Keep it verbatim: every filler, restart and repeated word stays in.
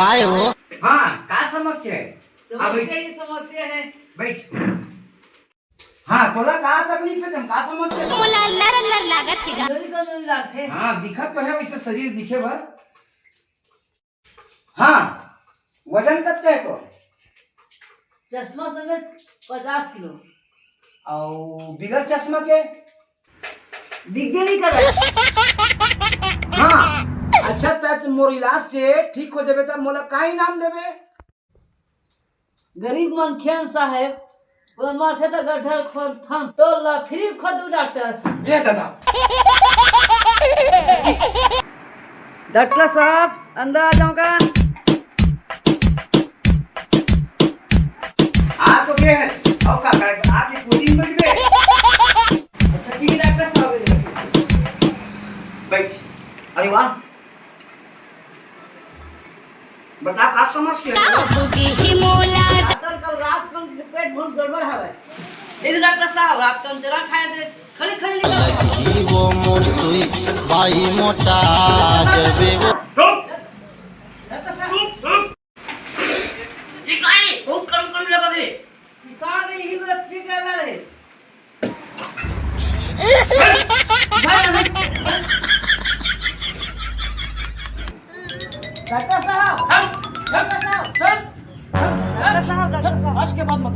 आए हो। हाँ, का समस्या है? समस्या ही समस्या है। बैठ। हाँ, तोला का तकलीफ है? तुम का समस्या है? मोला लर लर लागत हे गा। कमजोरी कमजोरी लागत हे। हाँ, दिखत तो है वैसे शरीर दिखे बर। हाँ, वजन कतका है तो? चश्मा समेत पचास किलो। अउ बिगर चश्मा के? दिखबे नहीं करे। हाँ, अच्छा, त मोर इलाज से ठीक हो जाबे त मोला का इनाम देबे? गरीब मनखे हन साहेब, वो माथे त गड्ढा खोदथन, तो ला फ्री खोदू डॉक्टर। ए दादा। डॉक्टर साहब, अंदर आ जाओ का? आप तो के है? आओ का, का, आप ये कोचिंग में भी? अच्छा, ठीक है डॉक्टर साहब, बैठ। अरे वाह, बता का समस्या है? डॉक्टर, कल रात को पेट बहुत गड़बड़ हवे। ए डॉक्टर साहब, रात को हम चना खाए थे, खली खली निकल गया। डॉक्टर साहब। ये काय? बहुत कड़ू कड़ू लगा दे। किसान ही तो अच्छी कर रहा है। डॉक्टर साहब, डॉक्टर साहब, डॉक्टर साहब, डॉक्टर साहब। आज के बाद मत।